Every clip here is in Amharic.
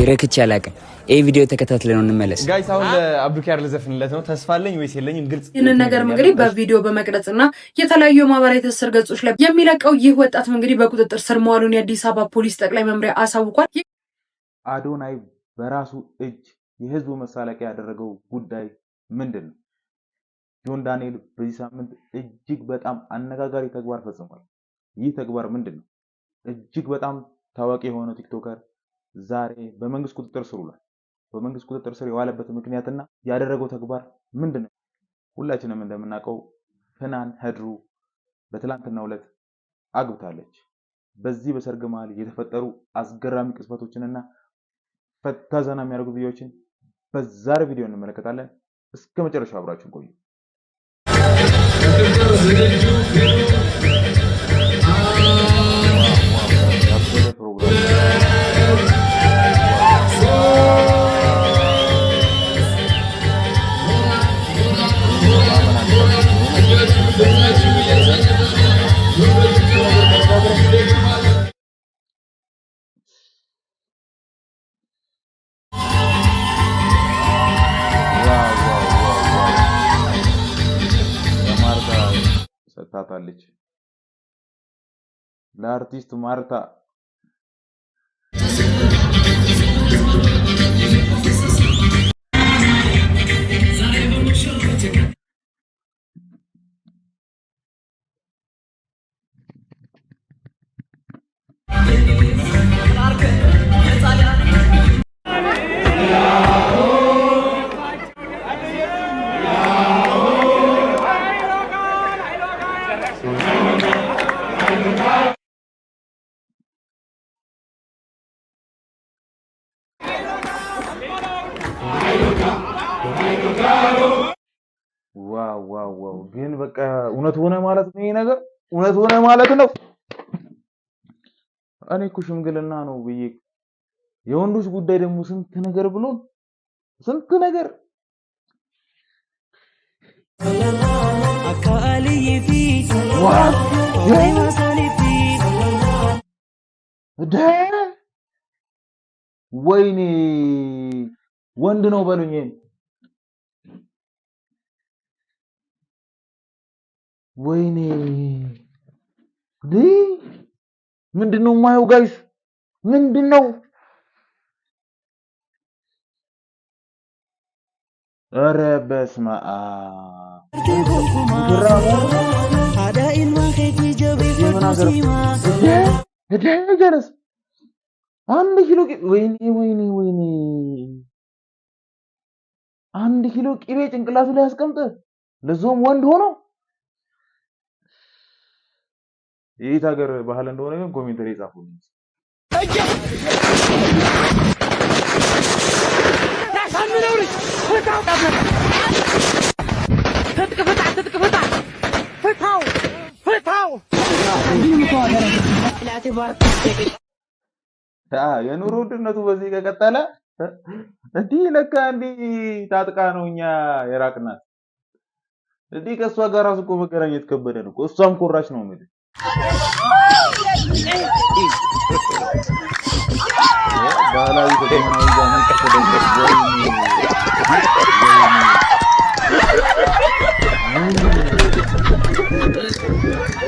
ረክቼ አላውቅም። ይህ ቪዲዮ ተከታትለን እንመለስ። Guys፣ አሁን ለአብዱኪያር ልዘፍንለት ነው። ተስፋ አለኝ ወይስ የለኝም? ግልጽ። ይህንን ነገርም እንግዲህ በቪዲዮ በመቅረጽና የተለያዩ የማህበራዊ ትስስር ገጾች ላይ የሚለቀው ይህ ወጣትም እንግዲህ በቁጥጥር ስር መዋሉን የአዲስ አበባ ፖሊስ ጠቅላይ መምሪያ አሳውቋል። አዶናይ በራሱ እጅ የህዝቡ መሳለቂያ ያደረገው ጉዳይ ምንድን ነው? ጆን ዳንኤል በዚህ ሳምንት እጅግ በጣም አነጋጋሪ ተግባር ፈጽሟል። ይህ ተግባር ምንድን ነው? እጅግ በጣም ታዋቂ የሆነው TikToker ዛሬ በመንግስት ቁጥጥር ስር ውሏል። በመንግስት ቁጥጥር ስር የዋለበት ምክንያትና ያደረገው ተግባር ምንድን ነው? ሁላችንም እንደምናውቀው ፍናን ህድሩ በትላንትናው ዕለት አግብታለች። በዚህ በሰርግ መሃል የተፈጠሩ አስገራሚ ቅጽበቶችንና ፈታ ዘና የሚያደርጉ ቪዲዮዎችን በዛሬ ቪዲዮ እንመለከታለን። እስከ መጨረሻው አብራችሁን ቆዩ። ያበደ ፕሮግራም። ማመን አልቻልኩም። እውነት ብዙ ነገር መነጋገር። Wow! ለማርታ ሰጥታታለች። ለአርቲስት ማርታ። Wow! ግን በቃ እውነት ሆነ ማለት ነው። ይሄ ነገር እውነት ሆነ ማለት ነው። እኔ እኮ ሽምግልና ነው ብዬ፣ የወንዶች ጉዳይ ደግሞ ስንት ነገር ብሎ ስንት ነገር። What ደ ወይኔ፣ ወንድ ነው በሉኝ። ወይኔ፣ ዲ ምንድን ነው የማየው? Guys፣ ምንድን ነው? ኧረ በስመ አብ! ሙሽራ መሆኑ ነው? የምን ሀገር ጀለስ 1 ኪሎ? ወይኔ ወይኔ ወይኔ! 1 ኪሎ ቅቤ ጭንቅላቱ ላይ አስቀምጠ፣ ለዛውም ወንድ ሆኖ። የየት ሀገር ባህል እንደሆነ ግን comment ላይ ጻፉልኝ። ትጥቅ ፍታ! ትጥቅ ፍታ! ፍታው! ፍታው! የኑሮ ውድነቱ በዚህ ከቀጠለ እንዲህ ለካ እንዲህ ታጥቃ ነው እኛ የራቅናት። እንዲህ ከእሷ ጋር ራሱ እኮ መገናኘት ከበደን እኮ። እሷም ኮራች ነው የምልህ። ባህላዊ ከዘመናዊ ጋር mix ተደርጎ፣ ወይኔ ወይኔ!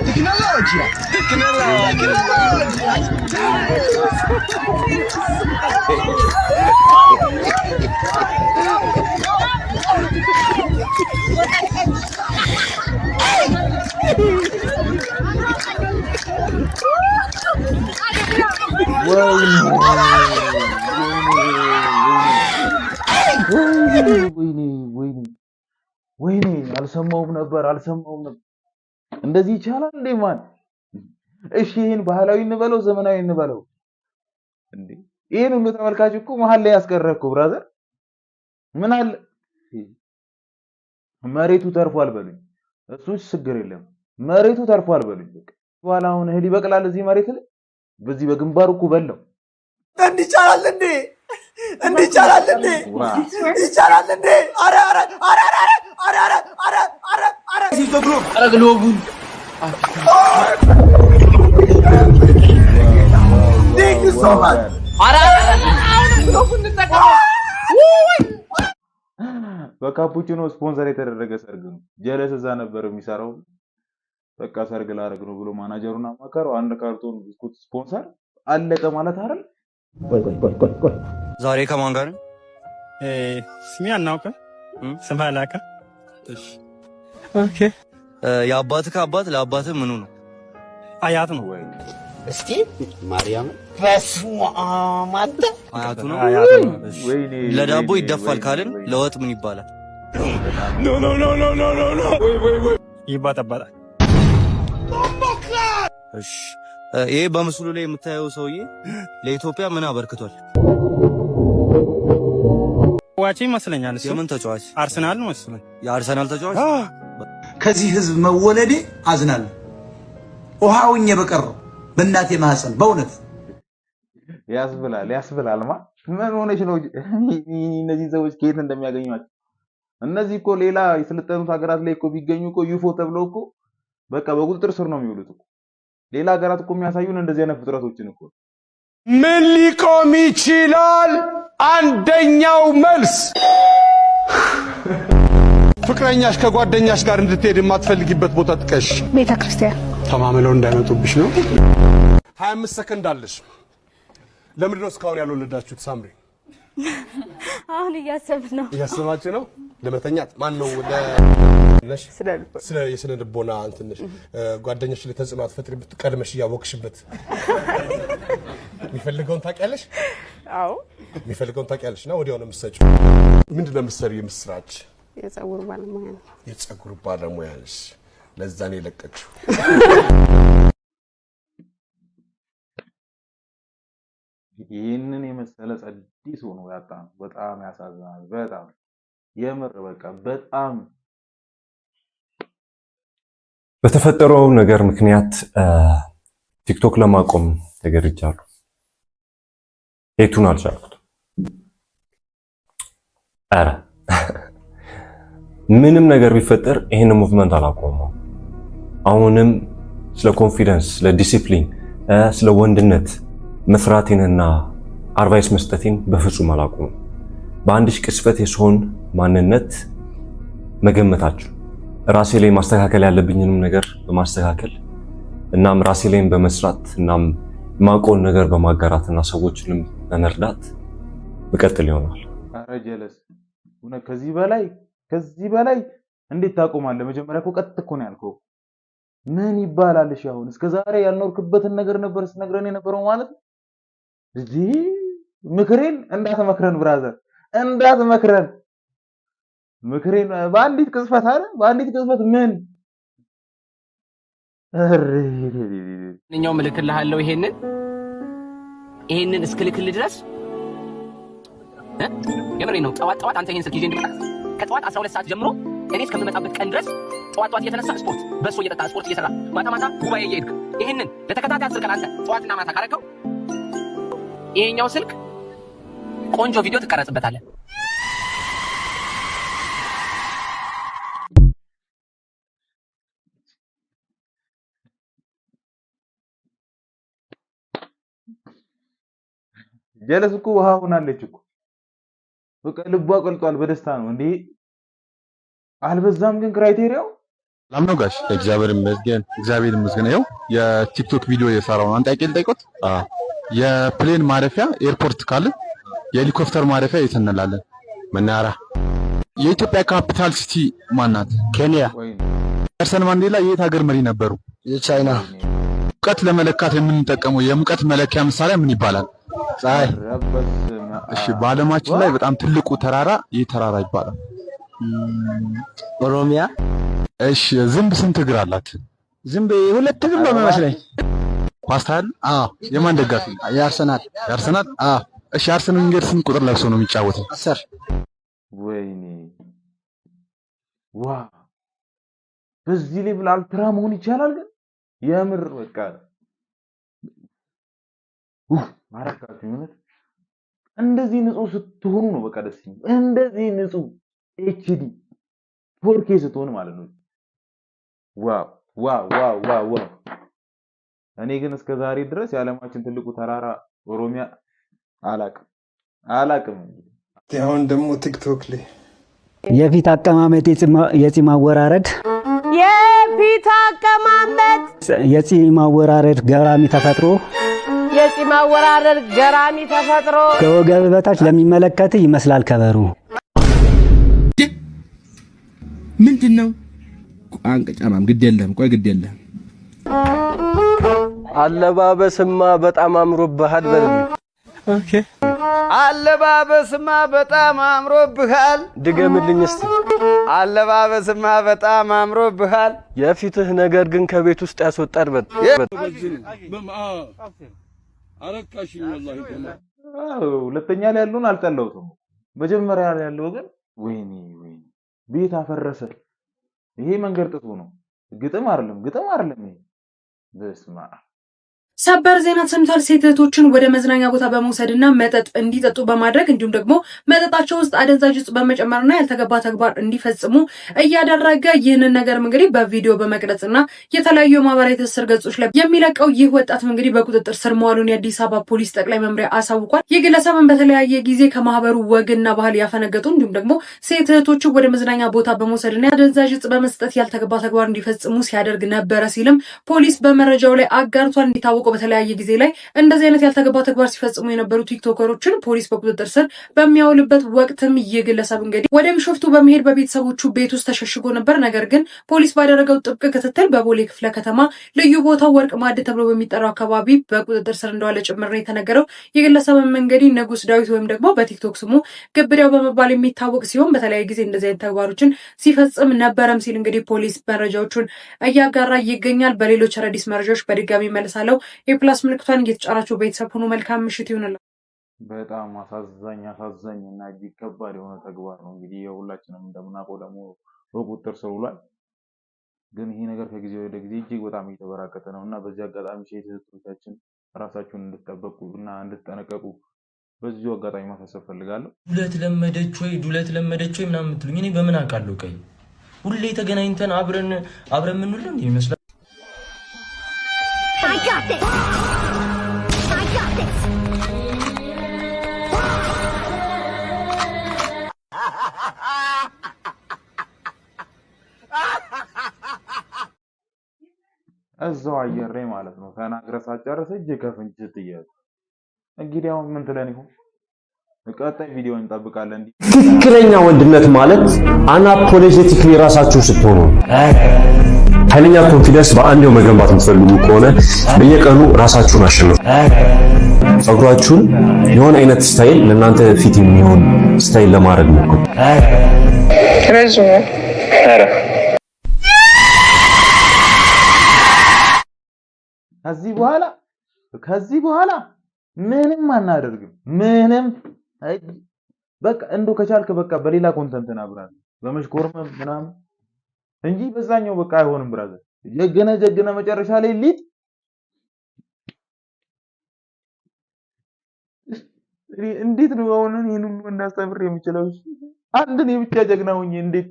Tecnologia! Tecnologia! ወይኔ ወይኔ ወይኔ ወይኔ ወይኔ! አልሰማውም ነበር፣ አልሰማውም ነበር። እንደዚህ ይቻላል እንዴ ማን? እሺ ይሄን ባህላዊ እንበለው ዘመናዊ እንበለው እንዴ? ይሄን ሁሉ ተመልካች እኮ መሀል ላይ ያስቀረህ እኮ brother። ምን አለ መሬቱ ተርፏል በሉኝ። እሱ ችግር የለም፣ መሬቱ ተርፏል በሉኝ። በቃ በኋላ አሁን እህል ይበቅላል እዚህ መሬት ላይ? በዚህ በግንባሩ እኮ በላው። እንዲህ ይቻላል እንዴ? እንዲህ ይቻላል እንዴ? ይቻላል እንዴ? አረ አረ አረ አረ አረ አረ አረ አረ አረ! ኧረ ግሎቡን! Thank you so much. ኧረ አሁንም glove ኡን እንጠቀመው። በካፑቺኖ ስፖንሰር የተደረገ ሰርግ ነው። ጀለስ እዛ ነበር የሚሰራው። በቃ ሰርግ ላደርግ ነው ብሎ ማናጀሩን አማከረው። አንድ ካርቶን ብስኩት ስፖንሰር አለቀ ማለት አይደል? ዛሬ ከማን ጋር ነው? ስሜ አናውቅም። ስም አላውቅም። የአባትህ አባት ለአባትህ ምኑ ነው? አያት ነው። እስቲ ማርያም በስመ አብ አንተ አያቱ ነው። አያቱ ነው። ወይኔ ለዳቦ ወይኔ ይደፋል ወይኔ ካልን ወይኔ። ለወጥ ምን ይባላል? ይባጠባጣል። እሺ ይሄ በምስሉ ላይ የምታየው ሰውዬ ለኢትዮጵያ ምን አበርክቷል? ተጫዋች ይመስለኛል። እሱ የምን ተጫዋች? አርሰናል ነው መሰለኝ። የአርሰናል ተጫዋች። ከዚህ ህዝብ መወለዴ አዝናለሁ። ውሃ ሆኜ በቀረው በእናቴ ማህፀን በእውነት ያስብላል ያስብላል። ማ ምን ሆነች ነው? እነዚህ ሰዎች ከየት እንደሚያገኟቸው? እነዚህ እኮ ሌላ የሰለጠኑት ሀገራት ላይ እኮ ቢገኙ እኮ UFO ተብለው እኮ በቃ በቁጥጥር ስር ነው የሚውሉት እኮ። ሌላ ሀገራት እኮ የሚያሳዩን እንደዚህ አይነት ፍጥረቶችን እኮ። ምን ሊቆም ይችላል? አንደኛው መልስ ፍቅረኛሽ ከጓደኛሽ ጋር እንድትሄድ የማትፈልጊበት ቦታ ጥቀሽ። ቤተ ክርስቲያን። ተማምለው እንዳይመጡብሽ ነው። 25 ሰከንድ አለሽ። ለምንድን ነው እስካሁን ያልወለዳችሁት? ሳምሪ። አሁን እያሰብን ነው። እያሰባችሁ ነው? ለመተኛት ማን ነው? ስለ የስነ ልቦና እንትንሽ ጓደኛሽ ላይ ተጽዕኖ አትፈጥሪበት? ቀድመሽ እያወቅሽበት የሚፈልገውን ታውቂያለሽ? አዎ። የሚፈልገውን ታውቂያለሽ እና ወዲያው ነው የምትሰጪው። ምንድን ነው የምትሰሪው? የምስራች። የጸጉር ባለሙያ ነው። የጸጉር ባለሙያ ነሽ። ለዛ ነው የለቀቅሽው። ይህንን የመሰለ ጸዲ ሰው ነው ያጣነው። በጣም ያሳዝናል። በጣም የምር በቃ በጣም። በተፈጠረው ነገር ምክንያት ቲክቶክ ለማቆም ተገድጃለሁ። hate ኡን አልቻልኩትም። ኧረ ምንም ነገር ቢፈጠር ይሄን movement አላቆመውም። አሁንም ስለ confidence፣ ስለ ዲሲፕሊን፣ ስለ ወንድነት መስራቴንና advice መስጠቴን በፍጹም አላቆምም። በአንድ ቅጽበት የሰውን ማንነት መገመታችሁ ራሴ ላይ ማስተካከል ያለብኝንም ነገር በማስተካከል እናም ራሴ ላይም በመስራት እናም የማውቀውን ነገር በማጋራት እና ሰዎችንም በመርዳት መቀጠል ይሆናል። ኧረ ጀለስ እውነት ከዚህ በላይ እንዴት ታቆማለህ? መጀመሪያ እኮ ቀጥ እኮ ነው ያልከው። ምን ይባላል? እሺ አሁን እስከ ዛሬ ያልኖርክበትን ነገር ነበር ስትነግረን የነበረው ማለት ነው። እዚህ ምክሬን እንዳትመክረን brother፣ እንዳትመክረን። ምክሬን በአንዲት ቅጽበት አለ፣ በአንዲት ቅጽበት ምን እሬ። ማንኛውም እልክልሃለሁ። ይሄንን እስክልክልህ ድረስ የምሬን ነው። ጠዋት ጠዋት አንተ ይሄን ስልክ ይዤ እንድመጣ ከጠዋት 12 ሰዓት ጀምሮ እኔ እስከምመጣበት ቀን ድረስ ጠዋት ጠዋት እየተነሳ ስፖርት በሶ እየጠጣ ስፖርት እየሰራ ማታ ማታ ጉባኤ እየሄድክ ይሄንን ለተከታታይ 10 ቀን አንተ ጠዋትና ማታ ካረከው ይሄኛው ስልክ ቆንጆ ቪዲዮ ትቀረጽበታለህ። ጀለስ እኮ ውሃ ሆናለች እኮ፣ በቃ ልቧ ቀልጧል በደስታ ነው እንዴ። አልበዛም ግን criteria ው? ሰላም ነው ጋሽ? እግዚአብሔር ይመስገን፣ እግዚአብሔር ይመስገን። ይኸው የቲክቶክ ቪዲዮ እየሰራሁ ነው። አንድ ጥያቄ ልጠይቆት? የ plane ማረፊያ airport ካለ የሄሊኮፕተር ማረፊያ የት እንላለን? መናኸሪያ። የኢትዮጵያ capital city ማናት? ኬንያ። ኔልሰን ማንዴላ የየት ሀገር መሪ ነበሩ? የቻይና። ሙቀት ለመለካት የምንጠቀመው የሙቀት መለኪያ መሳሪያ ምን ይባላል? ፀሐይ። እሺ፣ በዓለማችን ላይ በጣም ትልቁ ተራራ ይህ ተራራ ይባላል? ኦሮሚያ። እሺ፣ ዝንብ ስንት እግር አላት? ዝንብ ሁለት እግር ነው የሚመስለኝ። ኳስ ታያለህ? አዎ። የማን ደጋፊ? የአርሰናል። የአርሰናል? አዎ። እሺ፣ አርሰን ዌንገር ስንት ቁጥር ለብሶ ነው የሚጫወተው? 10። ወይኔ ዋ፣ በዚህ level ultra መሆን ይቻላል ግን የምር በቃ ኡፍ ማረካችሁ። እውነት እንደዚህ ንጹህ ስትሆኑ ነው በቃ ደስ የሚል። እንደዚህ ንጹህ HD 4K ስትሆን ማለት ነው። Wow wow wow wow wow! እኔ ግን እስከ ዛሬ ድረስ የዓለማችን ትልቁ ተራራ ኦሮሚያ አላቅም አላቅም። አሁን ደግሞ ቲክቶክ ላይ የፊት አቀማመጥ፣ የጺም አወራረድ፣ የፊት አቀማመጥ፣ የጺም አወራረድ ገራሚ ተፈጥሮ፣ የጺም አወራረድ ገራሚ ተፈጥሮ፣ ከወገብ በታች ለሚመለከት ይመስላል ከበሮ። ምንድን ነው? አንቀጫማም። ግድ የለህም። ቆይ ግድ የለህም። አለባበስማ በጣም አምሮብሃል በልልኝ። Okay። አለባበስማ በጣም አምሮብሃል። ድገምልኝ እስቲ። አለባበስማ በጣም አምሮብሃል። የፊትህ ነገር ግን ከቤት ውስጥ ያስወጣል በል። ሁለተኛ ላይ ያለውን አልጠላሁትም። መጀመሪያ ላይ ያለው ግን ወይኔ ወይኔ ቤት አፈረሰ። ይሄ መንገድ ጥሶ ነው። ግጥም አይደለም፣ ግጥም አይደለም ይሄ። በስመ አብ። ሰበር ዜና ተሰምቷል። ሴት እህቶችን ወደ መዝናኛ ቦታ በመውሰድና መጠጥ እንዲጠጡ በማድረግ እንዲሁም ደግሞ መጠጣቸው ውስጥ አደንዛዥ እጽ በመጨመርና ያልተገባ ተግባር እንዲፈጽሙ እያደረገ፣ ይህንን ነገርም እንግዲህ በቪዲዮ በመቅረጽና የተለያዩ የማህበራዊ ትስስር ገጾች ላይ የሚለቀው ይህ ወጣትም እንግዲህ በቁጥጥር ስር መዋሉን የአዲስ አበባ ፖሊስ ጠቅላይ መምሪያ አሳውቋል። ይህ ግለሰብን በተለያየ ጊዜ ከማህበሩ ወግና ባህል ያፈነገጡ እንዲሁም ደግሞ ሴት እህቶችን ወደ መዝናኛ ቦታ በመውሰድና አደንዛዥ እጽ በመስጠት ያልተገባ ተግባር እንዲፈጽሙ ሲያደርግ ነበረ ሲልም ፖሊስ በመረጃው ላይ አጋርቷል። እንዲታወቀው በተለያየ ጊዜ ላይ እንደዚህ አይነት ያልተገባ ተግባር ሲፈጽሙ የነበሩ ቲክቶከሮችን ፖሊስ በቁጥጥር ስር በሚያውልበት ወቅትም ይህ ግለሰብ እንግዲህ ወደ ቢሾፍቱ በመሄድ በቤተሰቦቹ ቤት ውስጥ ተሸሽጎ ነበር። ነገር ግን ፖሊስ ባደረገው ጥብቅ ክትትል በቦሌ ክፍለ ከተማ ልዩ ቦታው ወርቅ ማዕድ ተብሎ በሚጠራው አካባቢ በቁጥጥር ስር እንደዋለ ጭምር ነው የተነገረው። የግለሰብም እንግዲህ ንጉስ ዳዊት ወይም ደግሞ በቲክቶክ ስሙ ግብዳው በመባል የሚታወቅ ሲሆን በተለያየ ጊዜ እንደዚህ አይነት ተግባሮችን ሲፈጽም ነበረም ሲል እንግዲህ ፖሊስ መረጃዎቹን እያጋራ ይገኛል። በሌሎች አዳዲስ መረጃዎች በድጋሚ እመለሳለሁ። የ plus ምልክቷን እየተጫናችሁ ቤተሰብ ሁኑ። መልካም ምሽት ይሁንላችሁ። በጣም አሳዛኝ አሳዛኝ እና እጅግ ከባድ የሆነ ተግባር ነው። እንግዲህ የሁላችንም እንደምናውቀው ደግሞ በቁጥጥር ስር ውሏል። ግን ይሄ ነገር ከጊዜ ወደ ጊዜ እጅግ በጣም እየተበራከተ ነው እና በዚህ አጋጣሚ ሴት እህቶቻችን ራሳችሁን እንድትጠበቁ እና እንድትጠነቀቁ በዚሁ አጋጣሚ ማሳሰብ ፈልጋለሁ። ዱለት ለመደች ወይ፣ ዱለት ለመደች ወይ ምናምን የምትሉኝ እኔ በምን አውቃለሁ? ቀይ ሁሌ ተገናኝተን አብረን አብረን የምንውል ነው ይመስላል። I got this! I got this! እዛው አየር ላይ ማለት ነው ተናግረህ ሳትጨርስ እጅ ከፍንጅ ስትያዝ እንግዲህ አሁን ምን ትለን ይሆን? ቀጣይ ቪዲዮ እንጠብቃለን። ትክክለኛ ወንድነት ማለት unapologetically ራሳችሁ ስትሆኑ። ኃይለኛ confidence በአንዴው መገንባት የምትፈልጉ ከሆነ በየቀኑ ራሳችሁን አሸንፉ። ፀጉራችሁን የሆነ አይነት style፣ ለእናንተ fit የሚሆን style ለማድረግ ሞክሩ። ረዥም ነው። ኧረ ከዚህ በኋላ ምንም አናደርግም። ምንም በቃ እንደው ከቻልክ በቃ በሌላ content ና brother፣ በመሽኮርመም ምናምን እንጂ በዛኛው በቃ አይሆንም brother። ጀግነ ጀግነ መጨረሻ ላይ ሊጥ። እኔ እንዴት ነው አሁን ይሄን ሁሉ እንዳስተምር የምችለው? አንድ እኔ ብቻ ጀግና ሆኜ እንዴት?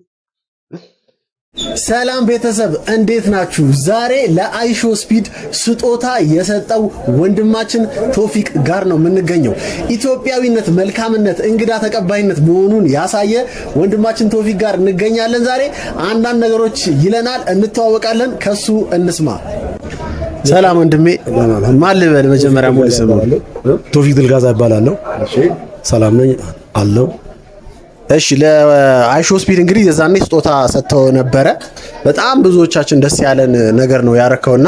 ሰላም ቤተሰብ፣ እንዴት ናችሁ? ዛሬ ለአይሾ ስፒድ ስጦታ የሰጠው ወንድማችን ቶፊቅ ጋር ነው የምንገኘው። ኢትዮጵያዊነት፣ መልካምነት፣ እንግዳ ተቀባይነት መሆኑን ያሳየ ወንድማችን ቶፊቅ ጋር እንገኛለን። ዛሬ አንዳንድ ነገሮች ይለናል፣ እንተዋወቃለን። ከሱ እንስማ። ሰላም ወንድሜ፣ ማን ልበል? መጀመሪያ ሙሉ ስም። ቶፊቅ ድልጋዛ እባላለሁ። ሰላም ነኝ አለው። እሺ፣ ለአይሾ ስፒድ እንግዲህ የዛኔ ስጦታ ሰጥተው ነበረ። በጣም ብዙዎቻችን ደስ ያለን ነገር ነው ያረከውና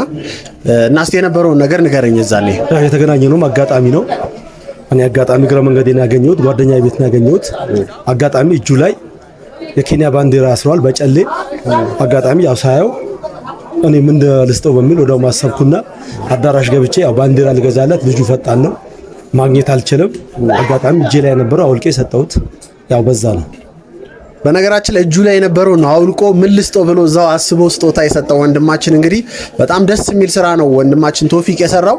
እና እስቲ የነበረውን ነገር ንገረኝ። የዛኔ የተገናኘ ነው አጋጣሚ ነው። እኔ አጋጣሚ እግረ መንገዴን ያገኘሁት፣ ጓደኛ ቤት ነው ያገኘሁት። አጋጣሚ እጁ ላይ የኬንያ ባንዲራ አስሯል በጨሌ። አጋጣሚ ያው ሳየው እኔ ምን ልስጠው በሚል ወዲያው ማሰብኩና አዳራሽ ገብቼ ያው ባንዲራ ልገዛለት፣ ልጁ ፈጣን ነው፣ ማግኘት አልችልም። አጋጣሚ እጄ ላይ የነበረው አውልቄ ሰጠሁት። ያው በዛ ነው። በነገራችን ላይ እጁ ላይ የነበረው ነው አውልቆ ምን ልስጠው ብሎ እዛው አስቦ ስጦታ የሰጠው ወንድማችን። እንግዲህ በጣም ደስ የሚል ስራ ነው ወንድማችን ቶፊቅ የሰራው።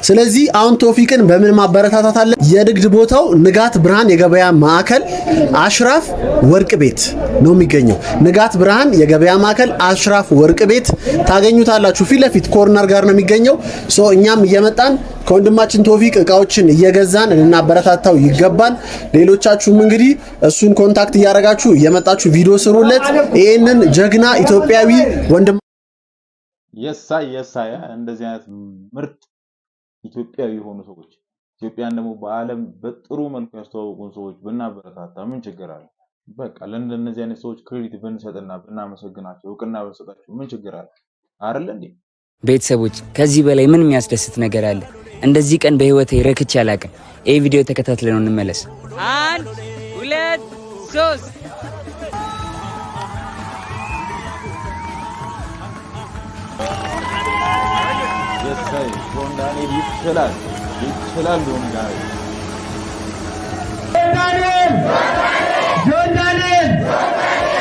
ስለዚህ አሁን ቶፊቅን በምን ማበረታታት አለ? የንግድ ቦታው ንጋት ብርሃን የገበያ ማዕከል አሽራፍ ወርቅ ቤት ነው የሚገኘው። ንጋት ብርሃን የገበያ ማዕከል አሽራፍ ወርቅ ቤት ታገኙታላችሁ። ፊት ለፊት corner ጋር ነው የሚገኘው። So እኛም እየመጣን ከወንድማችን ቶፊቅ እቃዎችን እየገዛን ልናበረታታው ይገባል። ሌሎቻችሁም እንግዲህ እሱን contact እያደረጋችሁ እየመጣችሁ ቪዲዮ ስሩለት። ይህንን ጀግና ኢትዮጵያዊ ወንድም የሳይ የሳይ እንደዚህ አይነት ምርጥ ኢትዮጵያዊ የሆኑ ሰዎች ኢትዮጵያን ደግሞ በዓለም በጥሩ መልኩ ያስተዋወቁን ሰዎች ብናበረታታ ምን ችግር አለ? በቃ ለእንደነዚህ አይነት ሰዎች credit ብንሰጥና ብናመሰግናቸው እውቅና ብንሰጣቸው ምን ችግር አለ? አይደለ እንዴ? ቤተሰቦች፣ ከዚህ በላይ ምን የሚያስደስት ነገር አለ? እንደዚህ ቀን በህይወቴ ረክቼ አላቅም። ይህ ቪዲዮ ተከታትለን እንመለስ። 1 2 3። የሳይ ጆን ዳንኤል ይችላል፣ ይችላል ጆን ዳንኤል። ዳንኤል፣ ጆን ዳንኤል፣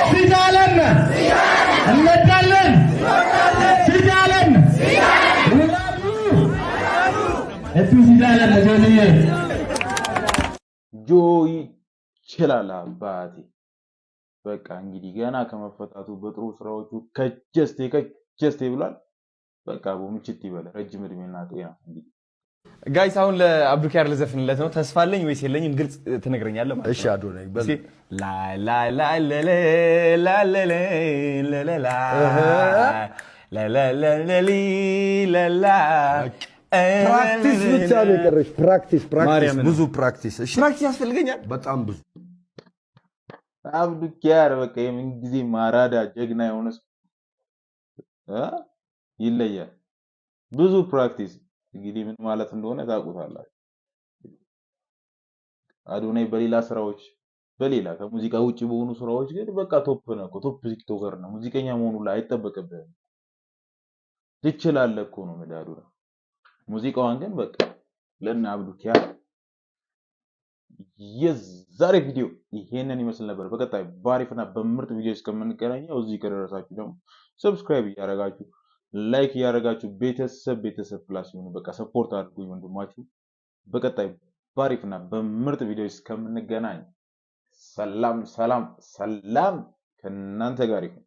ሲጃለን እንወዳለን፣ ሲጃለን እቱ ሲጃለን ጆንዬ። ጆ ይችላል አባቴ። በቃ እንግዲህ ገና ከመፈታቱ በጥሩ ስራዎቹ ከጀስቴ ከጀስቴ ብሏል። በቃ ምችት ይበለ፣ ረጅም እድሜና ጤና እንግዲህ። Guys፣ አሁን ለአብዱኪያር ልዘፍንለት ነው። ተስፋ አለኝ ወይስ የለኝም? ግልጽ ትነግረኛለህ ማለት ነው። እሺ አዶናይ በል። እስኪ ላ ላ ላ ለ ለ ላ ለ ለ ለ ለ ላ ለ ለ ለ ለ ሊ ለ ላ። Practice ብቻ ነው የቀረሽ። Practice፣ practice፣ ማርያምን። ብዙ practice። እሺ Practice ያስፈልገኛል። በጣም ብዙ። አብዱኪያር በቃ የምን ጊዜ ማራዳ ጀግና የሆነ ሰው እ ይለያል። ብዙ practice እንግዲህ ምን ማለት እንደሆነ ታውቁታላችሁ። አዶናይ በሌላ ስራዎች፣ በሌላ ከሙዚቃ ውጭ በሆኑ ስራዎች ግን በቃ top ነው እኮ፣ top TikToker ነው። ሙዚቀኛ መሆኑ ላይ አይጠበቅብህም። ትችላለህ እኮ ነው የምልህ አዶናይ። ሙዚቃዋን ግን በቃ ለእነ አብዱኪያር። የዛሬ ቪዲዮ ይሄንን ይመስል ነበር። በቀጣይ በአሪፍና በምርጥ ቪዲዮ እስከምንገናኝ እዚህ ከደረሳችሁ ደግሞ subscribe እያደረጋችሁ፣ like እያደረጋችሁ ቤተሰብ ቤተሰብ plus ይሁኑ። በቃ support አድርጉኝ ወንድማችሁ። በቀጣይ በአሪፍና በምርጥ ቪዲዮ እስከምንገናኝ ሰላም ሰላም ሰላም ከእናንተ ጋር ይሁን።